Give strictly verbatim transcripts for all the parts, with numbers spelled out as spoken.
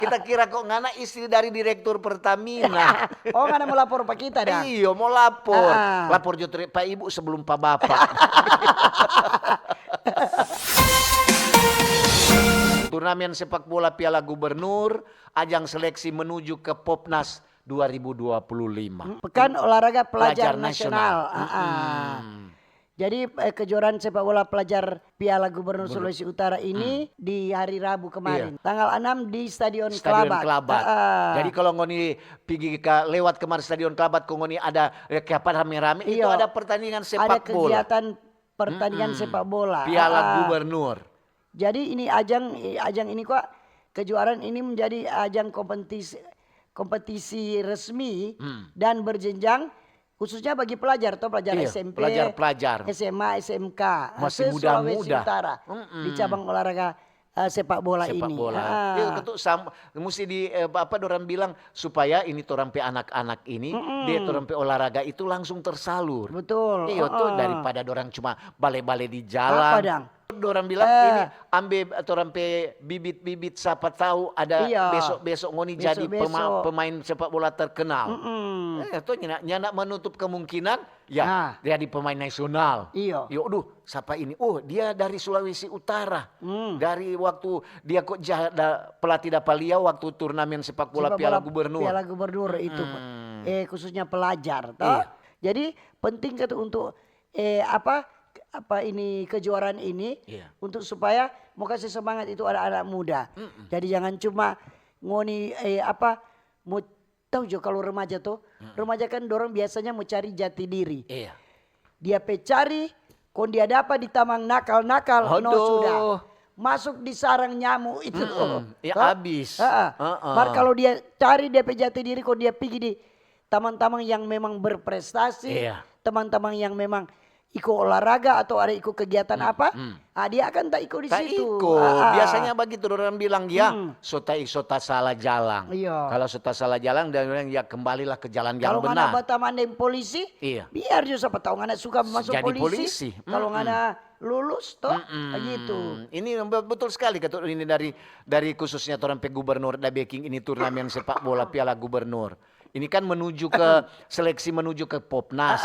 Kita kira kok ngana istri dari direktur Pertamina. Oh, ngana mo lapor pa kita dang? Iyo, mo lapor. Ah. Lapor jo pa ibu sebelum pa bapak. Turnamen sepak bola Piala Gubernur, ajang seleksi menuju ke Popnas dua ribu dua puluh lima. Pekan Olahraga Pelajar Nasional. Ah, ah. Jadi, eh, kejuaraan sepak bola pelajar Piala Gubernur Sulawesi Utara ini di hari Rabu kemarin, tanggal enam di Stadion Kelabat. Jadi kalau ngoni pigi ka lewat kemari Stadion Kelabat, kong ngoni ada, eh, ke apa rame-rame, itu ada pertandingan sepak bola. Ada kegiatan pertandingan sepak bola. Piala Gubernur. Jadi ini ajang, ajang ini kwa, kejuaraan ini menjadi ajang kompetisi, kompetisi resmi dan berjenjang, khususnya bagi pelajar, to, pelajar S M P, pelajar-pelajar. S M A, S M K, masih muda-muda. Sulawesi Utara, di cabang olahraga, eh, sepak bola ini. Sepak bola. Iya, ketu sam-, musti di, eh, apa dorang bilang, supaya ini torang pe anak-anak ini, dia torang pe olahraga itu langsung tersalur. Betul. Iyo, to, daripada dorang cuma bale-bale di jalan. Apa dang? Dorang bilang ini, ambe torang pe bibit-bibit, sapa tahu ada beso-beso ngoni jadi pemain sepak bola terkenal. Eh, to nyanda, nyanda menutup kemungkinan, ya, jadi pemain nasional. Iyo. Yo, duh, sapa ini? Oh, dia dari Sulawesi Utara. Dari waktu dia kok ja-, da-, pelatih dapa lia waktu turnamen sepak bola Piala Gubernur. Piala Gubernur itu, eh, khususnya pelajar, to. Iya. Jadi, penting kata untuk, eh, apa, apa ini, kejuaraan ini, untuk supaya mo kase semangat itu anak-anak muda. Jadi jangan cuma ngoni, eh, apa, mo tau jo kalu remaja to, remaja kan dorang biasanya mo cari jati diri. Iya. Dia pe cari, kong dia dapa di tamang nakal-nakal, no sudah. Masuk di sarang nyamu itu. Ya, abis. Mar kalu dia cari dia pe jati diri, kong dia pigi di tamang-tamang yang memang berprestasi, tamang-tamang yang memang iko olahraga atau ada iko kegiatan apa, ah, dia akan ta iko di situ. Ta iko. Biasanya bagitu dorang bilang, ya, so ta, so ta salah jalang. Iya. Kalau so ta salah jalang, dia bilang, ya, kembalilah ke jalan yang benar. Kalau ngana batamang deng polisi, biar jo sapa tau ngana suka masuk polisi. Jadi polisi. Kalau ngana lulus, to, begitu. Ini be-, betul sekali kata ini dari, dari khususnya torang pe gubernur da beking ini turnamen sepak bola Piala Gubernur. Ini kan menuju ke seleksi menuju ke Popnas.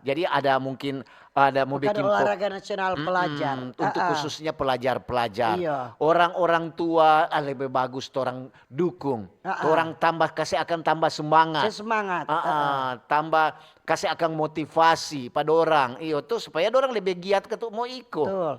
Jadi ada mungkin ada mo beking olahraga nasional pelajar. Untuk khususnya pelajar-pelajar. Iya. Orang-orang tua, ah, lebih bagus torang dukung. Torang tambah, kase akang tambah semangat. Semangat. Tambah kase akang motivasi pa dorang. Iyo, tu supaya dorang lebe giat katu mo iko. Betul.